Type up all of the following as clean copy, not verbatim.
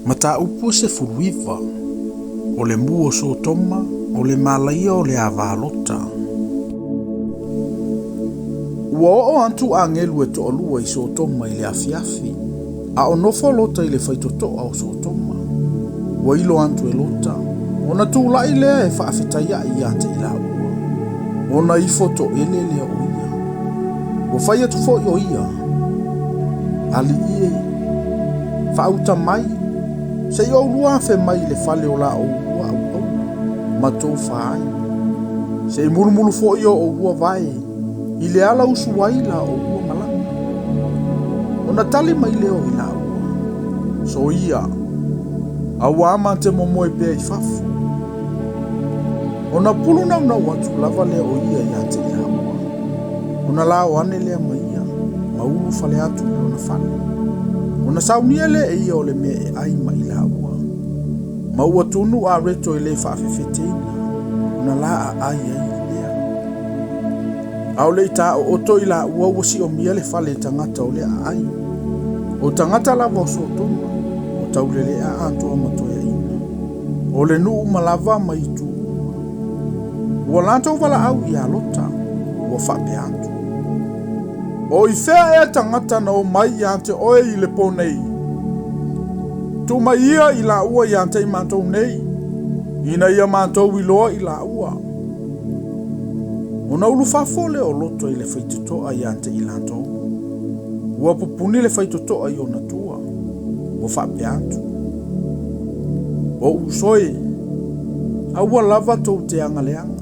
Mataupu 19, O le mu o Sotoma, o le malaia o le ava a Lota. Ua oo atu agelu e toalua i Sotoma i le afiafi, a o nofo Lota i le faitotoa o Sotoma. Ua ilo atu e Lota, ona tulai lea e faafetaiaʻi ia te i laua, ona ifo toele lea o ia. Ua fai atu foi o ia, Alii e, faauta mai, se i oulua afe mai i le fale o la oulua auauna ma tofa ai. Se i mulumulu foi o oulua vae i le ala usu ai la oulua malaga. Ona tali mai lea o i laua, Soia, auā ma te momoe pea i fafo. Ona pulu naunau atu lava lea o ia ia te i laua. Ona lao ane lea ma ia, ma ulu fale atu i lona fale. Ona saunia lea e ia o le mea e ai ma i laua. Ma ua tunu areto e le faafefeteina, ona la aai ai lea. A o le i taooto i laua ua siomia le fale i tagata o le aai. O tagata lava o Sotoma, o taulelea atoa ma toeaiina. O le nuu uma lava ma itu uma. Ua latou valaau ia Lota, ua faapea atu, O i fea ea tagata na omai ia te oe i le po nei? Tuu mai ia i laua ia te i matou nei, ina ia matou iloa i laua. Ona ulufafo lea o Loto i le faitotoa ia te i latou. Ua pupuni le faitotoa i ona tua. Ua faapea atu, O uso e, aua lava tou te agaleaga.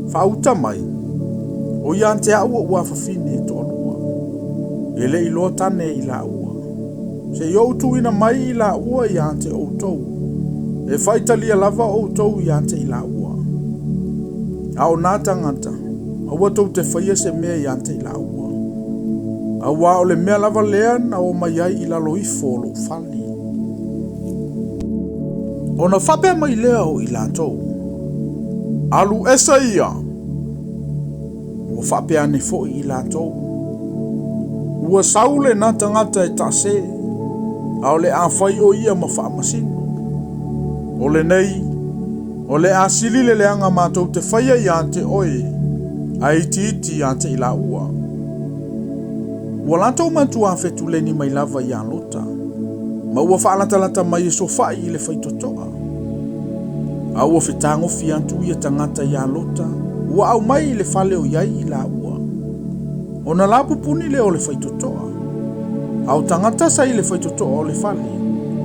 Faauta mai, o ia te au oʻu afafine e toalua. E le i iloa tane i laua. Se i ou tuuina mai i laua ia te outou, e faitalia lava outou ia te i laua. A o nā tagata, aua tou te faia se mea ia te i laua. Auā o le mea lava lea na omai ai i lalo ifo o lou fale. Ona faapea mai lea o i latou, Alu ese ia! Ua faapea ane foi i latou, Ua sau lena tagata e taase, a o le a fai o ia ma faamasino. O lenei, o le a sili le leaga matou te faia ia te oe, ae itiiti ia te i laua. Ua latou matua fetuleni mai lava iā Lota, ma ua faalatalata mai e sofaʻi i le faitotoa. A ua fetagofi atu ia tagata iā Lota, ua aumai i le fale o i ai i laua. Ona la pupuni lea o le faitotoa. A o tagata sa i le faitotoa o le fale,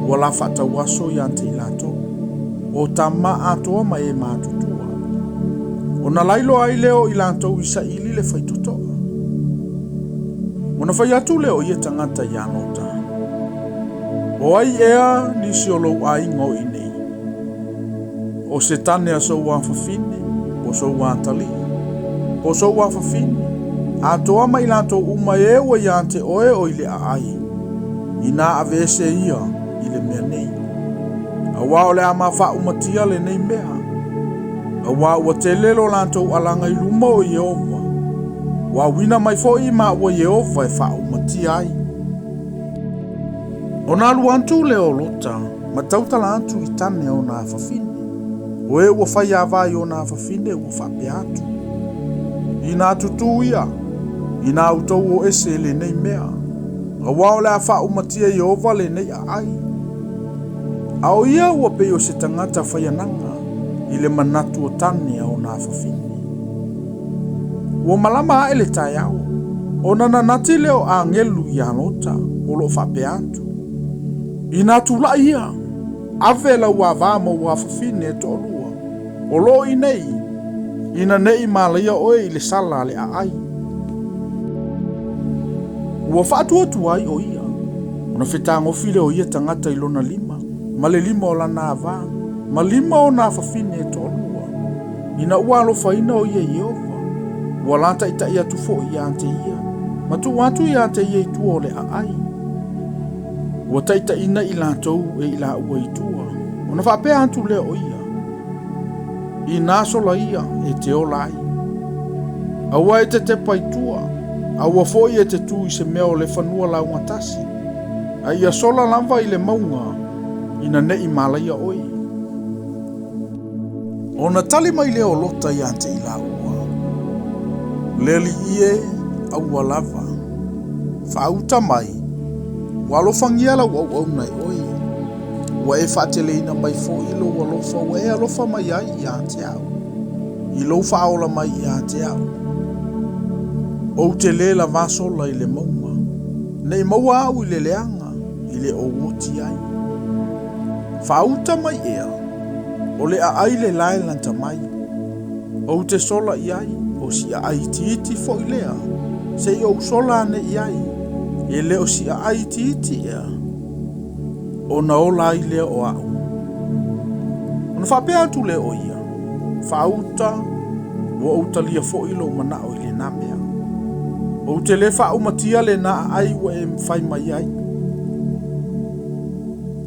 ua la faatauaso ia te i latou, o tama atoa ma e matutua. Ona lailoa ai lea o i latou i saili le faitotoa. Ona fai atu lea o ia tagata iā Lota, O ai ea nisi o lou aiga o i nei? O se tane a sou afafine, po sou atalii, po sou afafine, atoa ma i latou uma e ua ia te oe o i le aai, inā aveese ia i le mea nei. Auā o le a mafaumatia lenei mea, auā ua tele lo latou alaga i luma o Ieova, ua auina mai foi i maua Ieova e faaumatia ai. Ona alu atu lea o Lota ma tautala atu i tane a ona afafine. O e ua fai ava i ona afafine ua faapea atu, Inā tutū ia, inā outou o ese e lenei mea, auā o le a faaumatia Ieova lenei aai. A o ia ua pei o se tagata faianaga i le manatu o tane a ona afafine. Ua malama aʻe le taeao, ona nanati lea o agelu iā Lota, o lo o faapea atu, Inā tulai ia, ave lau avā ma ou afafine e toalua, o lo o i nei, ina ne i malaia oe i le sala a le aai. Ua faatuatua ai o ia, ona fetagofi lea o ia tagata i lona lima, ma le lima o lana avā, ma lima o ona afafine e toalua. Ina ua alofaina o ia Ieova, ua lataitaʻi atu foi ia te ia, ma tuu atu ia te ia i tua o le aai. Ua taitaʻina i latou e i laua i tua, ona faapea atu lea o ia, Inā sola ia e te ola ai. Aua e te tepa i tua, aua foi e te tu i se mea o le fanua laugatasi, a ia sola lava i le mauga Ina ne i malaia oe. Ona tali mai lea o Lota ia te i laua, Le alii e, aua lava. Faauta mai, ua alofagia lau auauna e oe. Ua e faateleina mai foi lou alofa ua e alofa mai ai ia te au, i lou faaola mai ia te au. Ou te le lavā sola i le mauga, ne i maua au i le leaga, i le ou oti ai. Faauta mai ea, o le aai le la e lata mai. Ou te sola i ai, o si aai itiiti foi lea, se i ou sola ane i ai, e le o si aai itiiti ea, ona ola ai lea o au. Ona faapea atu lea o ia, Faauta, ua ou talia foi lou manao i lena mea. Ou te le faaumatia lena aai ua e fai mai ai.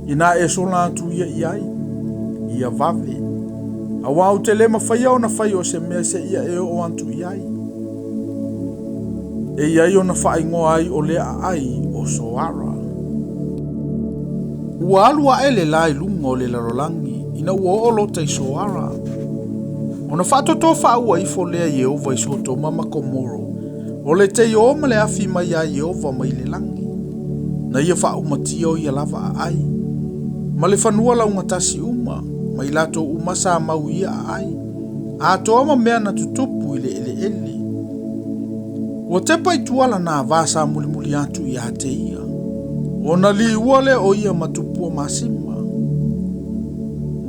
Inā e sola atu ia i ai, ia vave. Aua ou te le mafaia ona fai o se mea seia e oo atu i ai. E i ai ona faaigoa ai o lea aai o Soara. Ua alu ae le la i luga o le lalolagi ina ua oo Lota i Soara. Ona faatoto faaua ifo lea Ieova i Sotoma ma Komoro, o le teiō ma le afi mai iā Ieova mai le lagi. Na ia faaumatia o ia lava aai, ma le fanua laugatasi uma, ma i latou uma sa mau i ia aai, atoa ma mea na tutupu i le eleele. Ua tepa i tua lana va sa mulimuli atu ia te ia, ona liua lea o ia ma tupua masima.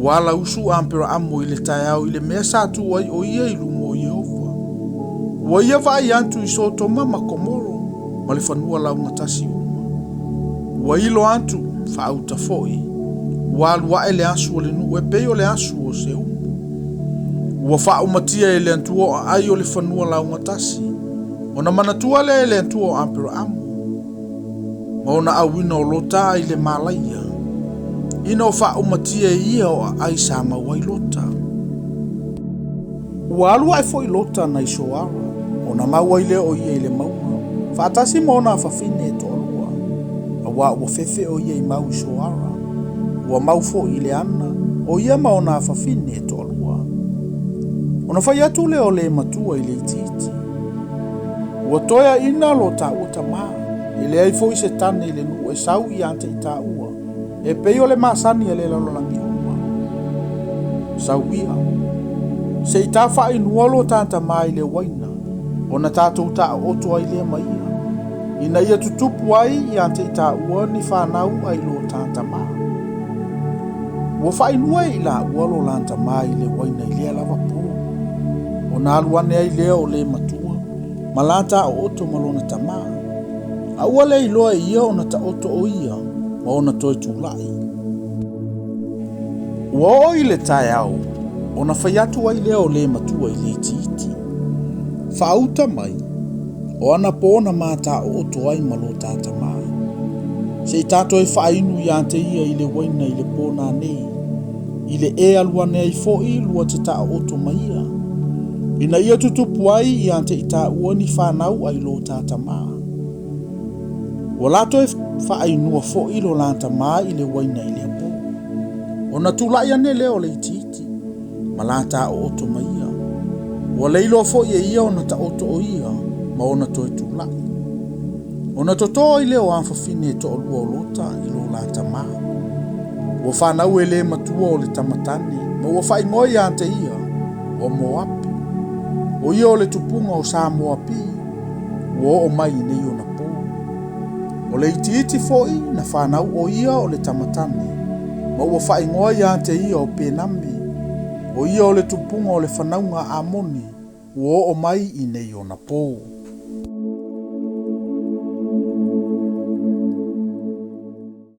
Ua ala usu Aperaamo i le taeao i le mea sa tu ai o ia i luma o Ieova. Ua ia vaai atu i Sotoma ma Komoro ma le fanua laugatasi uma. Ua ilo atu, faauta foi, ua alu ae le asu o le nuu e pei o le asu o se umu. Ua faaumatia e le Atua o aai o le fanua laugatasi, ona manatua lea e le Atua o Aperaamo, ma ona auina o Lota i le malaia, ina o faaumatia e ia o aai sa mau ai Lota. Ua alu ae foi Lota nai Soara, ona mau ai lea o ia i le mauga, faatasi ma ona afafine e toalua, aua ua fefe o ia i mau i Soara. Ua mau foi i le ana, o ia ma ona afafine e toalua. Ona fai atu lea o le matua i le itiiti, Ua toeaina lo taua tama, e leai foi se tane i le nuu e sau ia te i taua, e pei o le masani a le lalolagi uma. Sau ia, se i tafaainua lo ta tama i le uaina, ona tatou taooto ai lea ma ia, ina ia tutupu ai ia te i taua ni fanau ai lo ta tama. Ua faainua e i laua lo la tama i le uaina i lea lava po. Ona alu ane ai lea o le matua, ma la taooto ma lona tama. A ua le iloa e ia ona taoto o ia ma ona toe tulai. Ua oo i le taeao, ona fai atu ai lea o le matua i le itiiti. Faauta mai, o ana po na ma taooto ai ma lo ta tama. Se i ta toe faainu ia te ia i le uaina i le po nanei, i le e alu ane ai foi lua te taooto ma ia, ina ia tutupu ai ia te i taua ni fanau ai lo ta tama. Ua la toe faainua foi lo la tama i le uaina i lea po. Ona tulai ane lea o le itiiti, ma la taooto ma ia. Ua le iloa foi e ia ona taoto o ia ma ona toe tulai. Ona toto ai lea o afafine e toalua o Lota i lo la tama. Ua fanau e le matua o le tama tane, ma ua faaigoa ia te ia o Moapi. O ia o le tupuga o Sa Moapi, ua oo mai i nei ona po. O le itiiti foi na fanau o ia o le tama tane, ma ua faaigoa ia te ia o Penami, o ia o le tupuga o le fanauga a Amoni, ua oo mai i nei ona po.